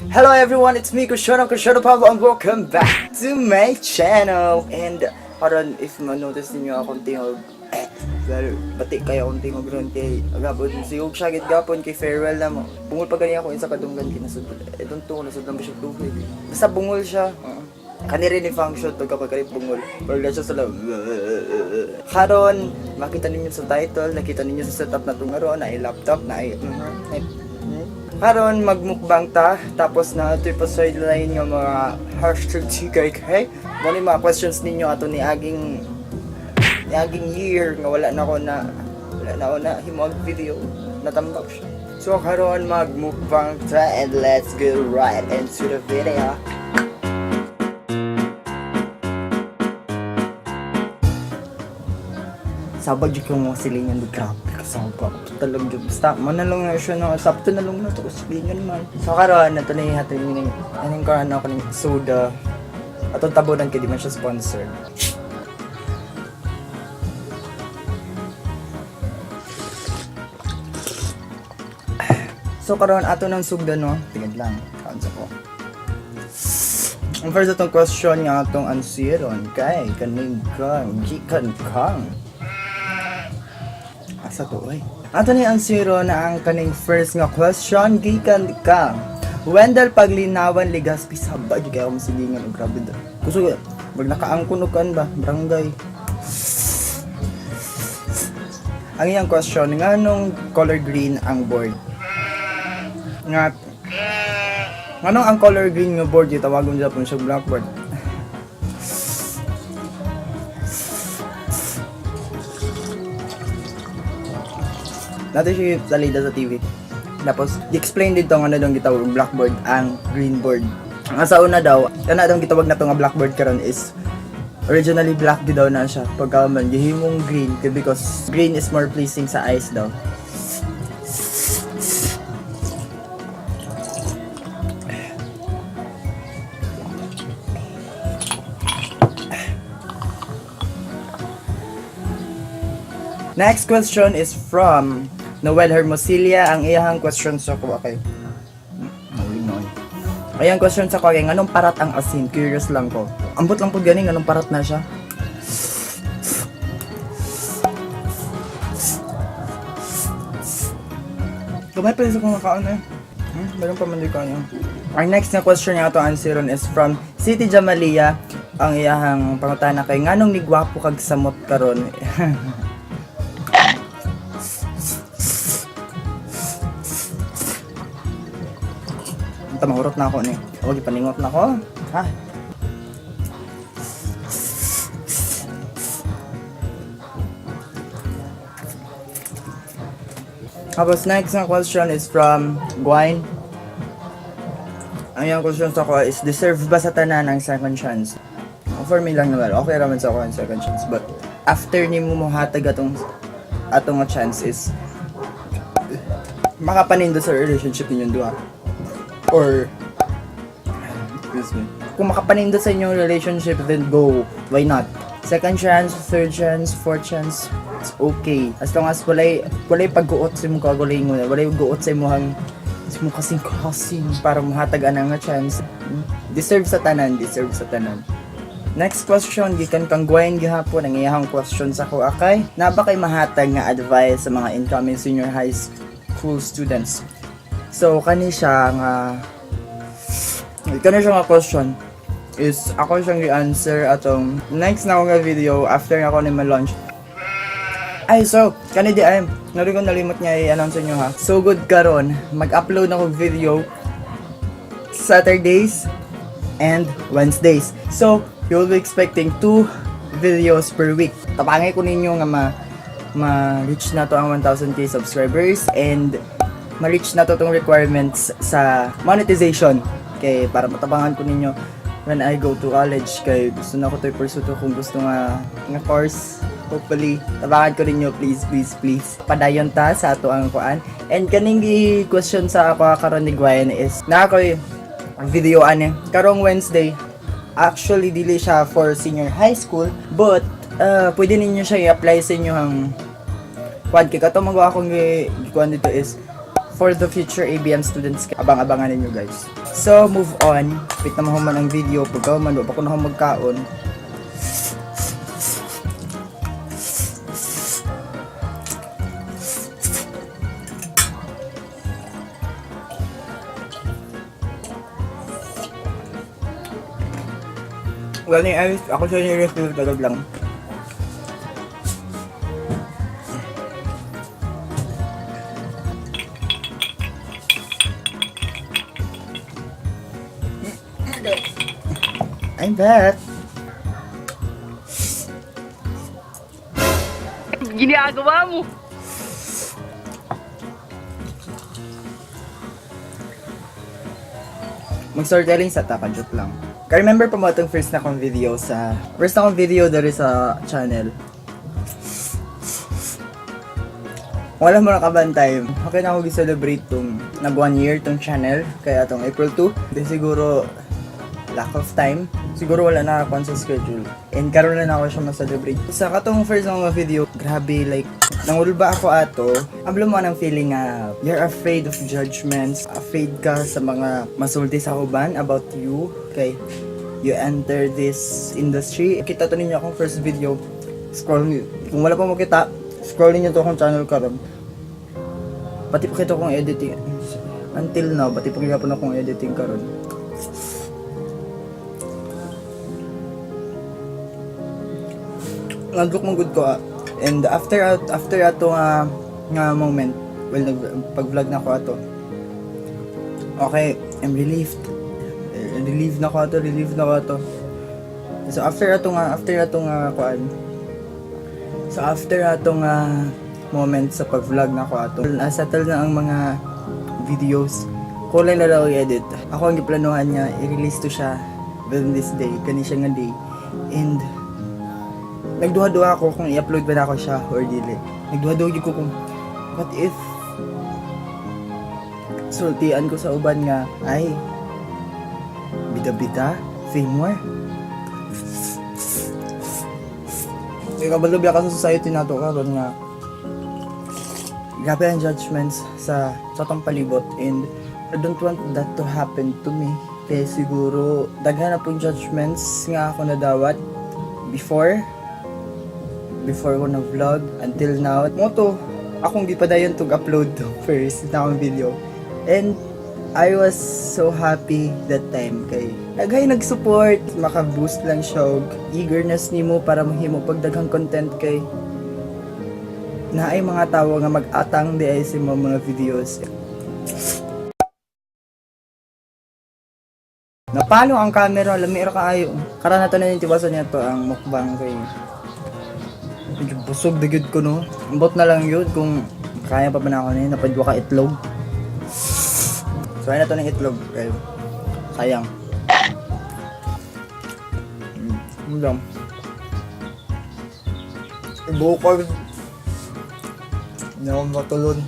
Hello everyone, it's me, Kushono Kushono Pablo, and welcome back to my channel. And karon, if ma-notice niyo akong tingog, eh, well, bati kayo akong tingog ron kay agapon sigog siya gid gapon kay farewell na mo. Bungol pa gani ako sa kadunggan kinasud. Eh, don't to nasudlan ba siya tubig. Basta bungol siya. Oo. Kani rin ni function to kapag kani bungol. Pero siya sa lang. Karon, makita ninyo sa title, nakita ninyo sa setup na itong karon, na laptop, na ay, Karon magmukbang ta, tapos na ito pa sideline nga mga #TKK. Mo ni mga questions ninyo ato ni aging year nga wala na ako na himog video, natambak siya. So karon magmukbang ta and let's go right into the video. Sabag jud kong mga silingan, grabe kasabag talaga jud. Basta man na lang na siya na sakto na lang na to silingan man. So karon nato na ihatid ni aning karon ako ning soda. Atong tabunan kay di man siya sponsored. So karon ato nang sugdan no. Tingad lang kaon sa ko. Ang first atong question nga atong ansiron kay kaning kang gikan kang asa to oy. Ato ni ansiro na ang kaning first nga question gikan ka Wendell Paglinawan Ligaspi. Saba gyud kayo masilingan og grabe da. Kusog pag nakaangkon og kan ba barangay. Ang iyang question, nganong color green ang board? Nga nganong ang color green nga board gitawagon gyapon siya blackboard? Natin siya salida sa TV. Tapos, i-explain dito nga na daw gitawag blackboard ang green board. Ang sa una daw, kana daw gitawag na to nga blackboard karon is originally black di daw na siya. Pagka man gihimong green kay because green is more pleasing sa eyes daw. Next question is from Noel Hermosilla. Ang iyahang question sa ko kay Nahulog na oy. Ayang question sa ko kay nganong parat ang asin? Curious lang ko. Ambot lang po gani nganong parat na siya. Kamay pa rin sa kong nakaon eh. Meron pa man di ko ano. Our next na question nga ato answeron is from City Jamalia. Ang iyahang pangutana kay nganong nigwapo kag samot karon. Tamahurot na ako ni. O, gipaningot na ko. Ha? Tapos next na question is from Gwen. Ang iyang question sa ko is, deserve ba sa tanan ang second chance? For me lang naman, okay raman sa ako ang second chance. But after ni mo mohatag atong nga chance is makapanindot sa relationship ninyong duha. Or, excuse me. Kung makapanindot sa inyong relationship, then go. Why not? Second chance, third chance, fourth chance, it's okay. As long as walay pagguot sa imong kagalingon, walay guot sa imong kasing kasing para mohatag ana nga chance. Deserve sa tanan, deserve sa tanan. Next question, gikan kang Gwen gihapon. Ang iyahang question sa ko akay, naa ba kay mahatag nga advice sa mga incoming senior high school students? So kani siya nga question is ako siyang i-answer atong next na ako nga video after ako ni ma-launch. Ay, so, kani di ay, nari ko nalimot niya i-announce sa inyo ha. So good karon, mag-upload ako video Saturdays and Wednesdays. So, you'll be expecting 2 videos per week. Tapangay ko ninyo nga ma-reach na to ang 1,000K subscribers and ma-reach na to tong requirements sa monetization. Kay para matabangan ko ninyo when I go to college kay gusto na ko to i-pursue to kung gusto nga course. Hopefully, tabangan ko ninyo, please, please, please. Padayon ta sa ato ang kuan. And kaning i-question sa ako karon ni Gwen is na ako'y video ani karong Wednesday. Actually, dili siya for senior high school, but pwede ninyo siya i-apply sa inyong kuan kay kato magawa akong gikuan dito is For the future ABM students, abang-abangan ninyo, guys. So, move on. Pit na mahuman ang video. Pagka man, wa pa ko na magkaon. Well, ni Iris, ako sa ni Iris, Tagalog lang. I'm back. Ginagawa mo? Mag-storytelling sa tapanjot lang. Ka-remember pa mo itong first na akong video diri sa channel. Wala mo nakabantay. Okay na ako gi-celebrate tong nag 1 year tong channel. Kaya tong April 2. Then siguro lack of time. Siguro wala na ako sa schedule. And karon na ako siya ma-celebrate. Sa katong first na mga video, grabe, like nangulba ako ato. Ablo mo ang feeling nga you're afraid of judgments, afraid ka sa mga masulti sa uban about you. Kay you enter this industry. Kita to ninyo akong first video. Scroll niyo. Kung wala pa mo kita, scroll niyo to akong channel karon. Pati pa kita akong editing. Until now, pati pa gyapon akong editing karon. Ngadlok man gud ko ah. And after after ato nga moment, well, nag pag-vlog na ako ato. Okay, I'm relieved. Eh, relieved na ko ato, relieved na ko ato. So after ato nga kuan. So after ato nga moment sa pag-vlog na ko ato, na-settle na ang mga videos. Kulay na lang i-edit. Ako ang giplanuhan niya, i-release to siya within this day, kani siya nga day. And nagduha-duha ako kung i-upload ba na ako siya or dili. Nagduha-duha gyud ko kung what if sultian ko sa uban nga ay bida-bida, say more. Kabalo biya ka sa society nato karon nga grabe ang judgments sa atong palibot, and I don't want that to happen to me. Kaya siguro daghan na pong judgments nga ako nadawat before before ko na vlog until now. Mo to, akong gipadayon tong upload to first na akong video. And I was so happy that time kay naghay nag-support, maka-boost lang siya og eagerness nimo para mahimo pag daghang content kay naay mga tawo nga mag-atang di ay sa imong mga videos. Napalo ang camera, lami ra kaayo. Karon nato na yung tiwasan niya to ang mukbang kay medyo busog na gyud ko, no. Ambot na lang yun kung kaya pa ba na ako na yun, napadwa ka itlog. So ayun na to ng itlog. Kay sayang. Ano lang. Bukod. Hindi ako matulon.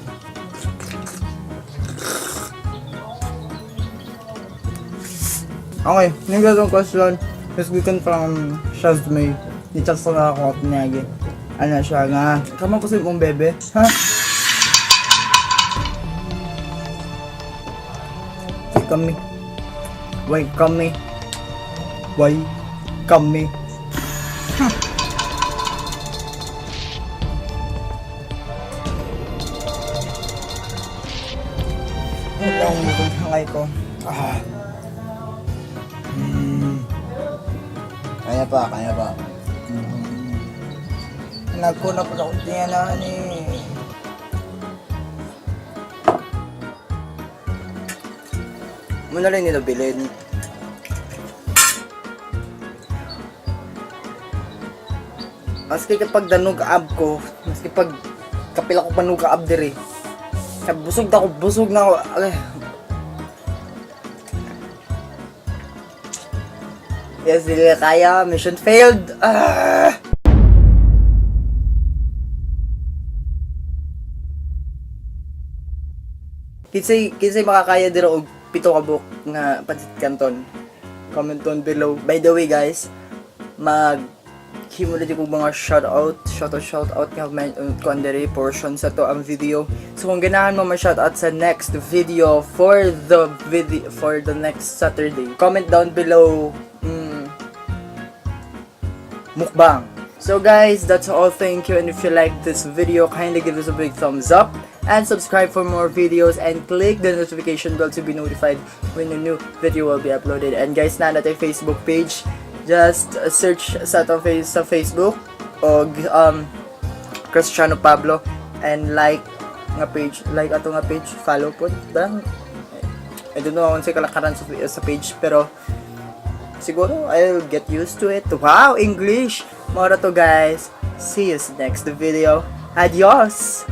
Okay, next atong question is gikan from Shazmay. Ni-chat sa na ako at niyagi. Ano siya nga, kama ko sa imong bebe? Ha? Why kami? Why kami? Why kami? Huh. Wala akong bukod hangay ko. Ah. Kaya pa, kaya pa. Nagko na po ako tingnan na ni. Muna rin nila bilin. Maski kapag danog ab ko, maski pag kapila ko panog ab diri. Busog na ako, busog na ako. Ay. Yes, dili na kaya. Mission failed. Ah! Kinsay makakaya dira og 7 ka buok nga pancit canton? Comment down below. By the way, guys, mag Himo na ko mga shoutout, shoutout, shoutout nga may kuan diri portion sa to ang video. So kung ganahan mo ma-shoutout sa next video for the next Saturday, comment down below mukbang. So guys, that's all. Thank you. And if you like this video, kindly give us a big thumbs up and subscribe for more videos and click the notification bell to be notified when a new video will be uploaded. And guys, naa na tay Facebook page. Just search sa atong face sa Facebook og Cristiano Pablo and like nga page, like ato nga page, follow po. Ba? I don't know kung sa kalakaran sa page, pero siguro I'll get used to it. Wow, English! Mao ra to, guys. See you sa next video. Adios!